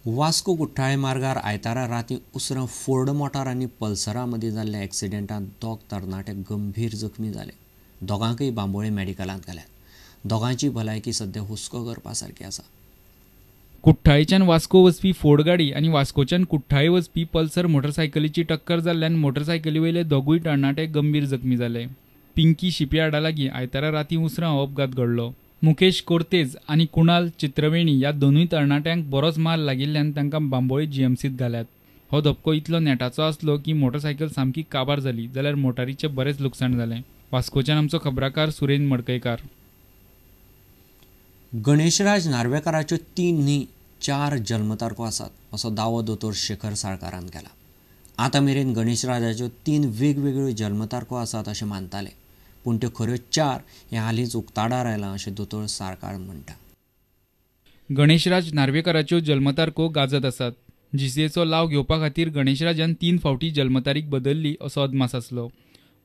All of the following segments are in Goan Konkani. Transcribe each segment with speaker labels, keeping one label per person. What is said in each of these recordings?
Speaker 1: वास्को कुठ्ठाळे मार्गार आयतारा राती उसरां फोर्ड मोटार आनी पल्सरा मदीं जाल्ल्या एक्सिडेंटांत दोग तरणाटे गंभीर जखमी जाले. दोगांकय बांबोळे मेडिकलांत घाल्यात. दोगांची भलायकी सध्या हुस्को करपा सारकी आसा.
Speaker 2: कुठ्ठाळेच्यान वास्को वचपी फोर्ड गाडी आनी वास्कोच्यान कुठ्ठाळे वचपी पल्सर मोटरसायकलीची टक्कर जाल्ल्यान मोटरसायकली वयले दोगूय तरणाटे गंभीर जखमी जाले. पिंकी शिपयार्डा लागीं आयतारा राती उसरां हो अपघात घडलो. मुकेश कोर्तेज आनी कुणाल चित्रवेणी ह्या दोनूय तरणाट्यांक बरोच मार लागिल्ल्यान तांकां बांबोळे जीएमसींत घाल्यात. हो धपको इतलो नेटाचो आसलो की मोटरसायकल सामकी काबार जाली, जाल्यार मोटारीचें बरेंच लुकसाण जालें. वास्कोच्यान आमचो खबराकार सुरेन मडकयकार.
Speaker 1: गणेशराज नार्वेकाराच्यो 3 न्ही 4 जल्मतारखो आसात असो दावो दोतोर शेखर साळकारान केला. आतां मेरेन गणेशराजाच्यो 3 वेगवेगळ्यो जल्मतारखो आसात अशें मानताले, पूण त्यो खऱ्यो 4 हें हालींच उक्ताडार आयलां अशें दोतोर साळकार म्हणटा.
Speaker 2: गणेशराज नार्वेकाराच्यो जल्मतारखो गाजत आसात. जीसीएचो लाव घेवपा खातीर गणेशराजान 3 फावटी जल्मतारीख बदलली असो अदमास आसलो.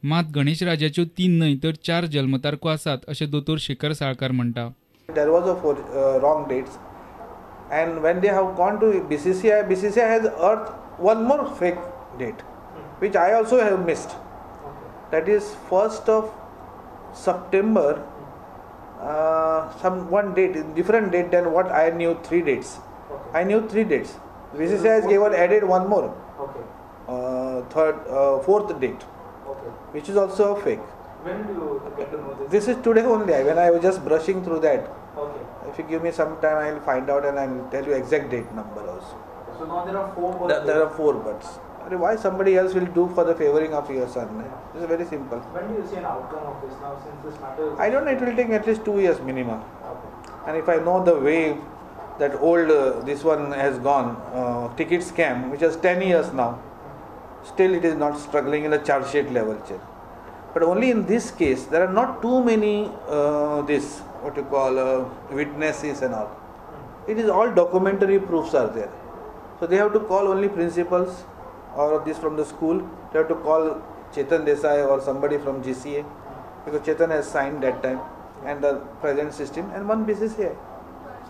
Speaker 2: मात गणेशराजाच्यो 3 न्हय तर 4 जल्मतारखो आसात अशें दोतोर शेखर साळकार म्हणटा.
Speaker 3: There was a 4 wrong dates, and when they have gone to BCCI, BCCI has earthed one more fake date, which I also have missed. That is 1st of September, some one date, different date than what I knew. 3 dates.
Speaker 4: Okay.
Speaker 3: I knew 3 dates. BCCI has given added one more.
Speaker 4: Okay.
Speaker 3: Fourth date.
Speaker 4: Okay.
Speaker 3: Which is also a fake.
Speaker 4: When do you get to know this?
Speaker 3: This is today only, when I was just brushing through that.
Speaker 4: Okay.
Speaker 3: If you give me some time, I will find out and I will tell you exact date number also.
Speaker 4: So now there are 4 births.
Speaker 3: There are 4 births. Why somebody else will do for the favoring of your son? This is very simple.
Speaker 4: When do you see an outcome of this now, since this matter is...
Speaker 3: I don't know, it will take at least 2 years minimum.
Speaker 4: Okay.
Speaker 3: And if I know the way that old, this one has gone, ticket scam, which is 10 years now, still it is not struggling in the charge sheet level. But only in this case, there are not too many, this, what you call, witnesses and all. It is all documentary proofs are there. So they have to call only principals or this from the school. They have to call Chetan Desai or somebody from GCA, because Chetan has signed that time, and the present system, and one BCCI.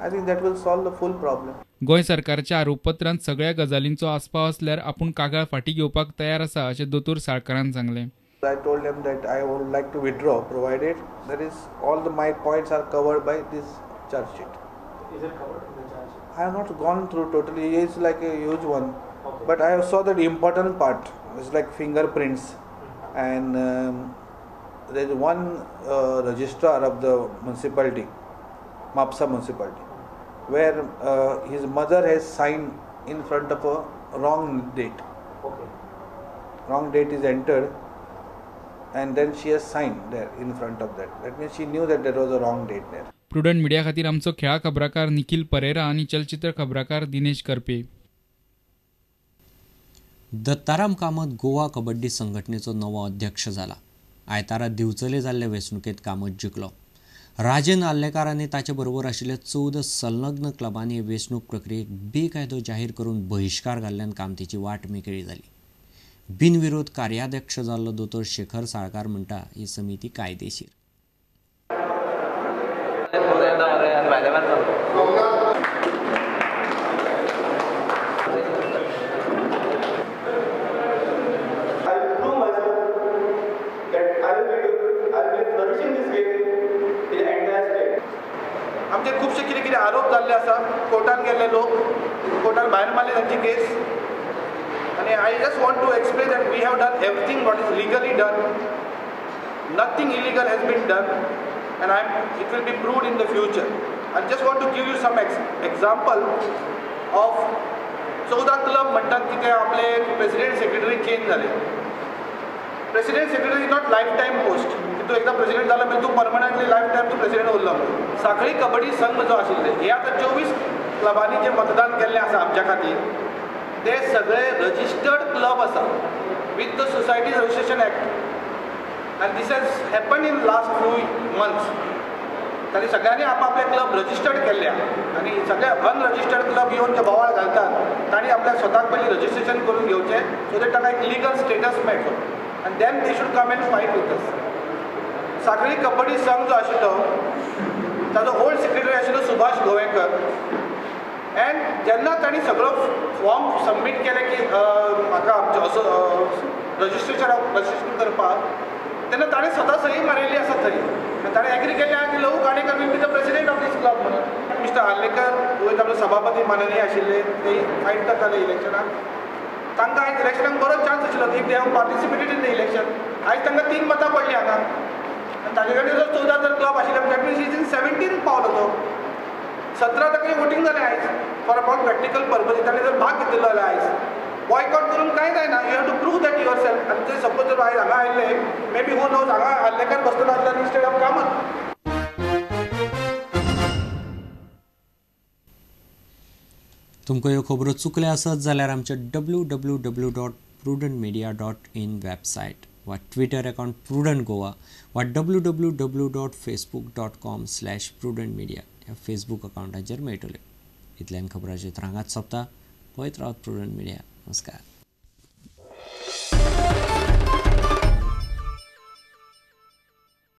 Speaker 3: I think that will solve the full problem.
Speaker 2: Goa सरकारच्या आरोपपत्रांत सगळ्या गजालींचो आस्पाव आसल्यार आपूण कागाळ फाटी घेवपाक तयार आसा अशें दोतोर साळकारान सांगलें.
Speaker 3: I told them that I would like to withdraw, provided that is all the my points are covered by this charge sheet.
Speaker 4: Is it covered in the charge sheet?
Speaker 3: I have not gone through totally. It's like a huge one.
Speaker 4: Okay.
Speaker 3: But I saw that important part. It's like fingerprints, and there is one registrar of the municipality, Mapsa municipality, where his mother has signed in front of a wrong date.
Speaker 4: Okay.
Speaker 3: Wrong date is entered, and then she has signed there in front of that. That means she knew that there was a wrong date there.
Speaker 2: Prudent media खातीर आमचो खेळा खबराकार निखिल परेरा आनी चलचित्र खबराकार दिनेश करपे.
Speaker 1: दत्ताराम कामत गोवा कबड्डी संघटनेचो नवो अध्यक्ष जाला. आयतारा दिवचले जाल्ले वेंचणुकेंत कामत जिखलो. राजन आर्लेकार आनी ताचे बरोबर आशिल्ल्या 14 संलग्न क्लबांनी वेंचणूक प्रक्रियेक बेकायदो जाहीर करून बहिश्कार घाल्ल्यान कामतीची वाट मेकळी जाली. बिनविरोध कार्याध्यक्ष जाल्लो दोतोर शेखर साळकार म्हणटा ही समिती कायदेशीर.
Speaker 3: आमचे खुबशे कितें कितें आरोप जाल्ले आसा. कोर्टान गेल्ले लोक कोर्टान भायर मारले तांची केस. आनी I just want to explain that we have done everything what is legally done. Nothing illegal has been done, and it will be proved in the future. I just want to give you some example of 14 club म्हणटात की ते आपले प्रेसिडेंट सेक्रेटरी चेंज जाले. President secretary is not life time post. तूं एकदां प्रेसिडेंट जालो मागीर तूं परमनंटली लायफ टायम तूं प्रेसिडेंट उरलो. सांखळी कबड्डी संघ जो आशिल्ले हे आतां 24 क्लबांनी जें मतदान केल्लें आसा आमच्या खातीर ते सगळे रजिस्टर्ड क्लब आसा with the society registration act. And this has happen in last few months. तांणी सगळ्यांनी आपआपले क्लब रजिस्टर्ड केल्ले आनी सगळे अनरजिस्टर्ड क्लब येवन जे बोवाळ घालतात तांणी आपल्या स्वताक पयलीं रजिस्ट्रेशन करून घेवचें, सो that तांकां एक लिगल स्टेटस मेळटलो, and then they should come and fight with us. Sanquelim kabaddi संघ जो आशिल्लो ताजो ओल्ड सेक्रेटरी आशिल्लो सुभाष गोवेकर. एंड जेन्ना तांणी सगळो फॉर्म सबमीट केलें की म्हाका आमचें असो रजिस्ट्रेशन करपाक, तेन्ना ताणें स्वता सही मारिल्ली आसा थंय आनी ताणें एग्री केल्लें आहा की Lahu Kanekar will be the president of this club म्हणून. मिस्टर आर्लेकर वयर आपले सभापती माननीय आशिल्ले, ते फायट करताले इलेक्शनाक, तांकां आयज इलेक्शनाक बरो चान्स आशिल्लो if they have participated in the election. आयज तांकां 3 मतां पडलीं हांगा आनी ताजे कडेन जर 14 जर क्लब आशिल्ले that means is in 17 पावलो तो, 17 ताका वोटींग जालें आयज फॉर अबाउट प्रॅक्टिकल पर्पज. ताणें जर भाग घेतिल्लो जाल्यार आयज बॉयकॉट करून कांय जायना, you have to prove that yourself. आनी ते सपोज जर आयज हांगा आयिल्ले मे बी who knows हांगा आर्लेकर बसतलो आसल्यार इन्स्टेड ऑफ कामत.
Speaker 1: तुमकां ह्यो खबरो चुकल्यो आसत जाल्यार आमच्या www.prudentmedia.in website वा ट्विटर अकाउंट प्रुडंट गोवा वा www.facebook.com/prudentmedia ह्या फेसबूक अकाउंटाचेर मेळटल्यो. इतल्यान खबरांचे रांगात सोंपता. पळयत रावत प्रुडंट मिडिया. नमस्कार.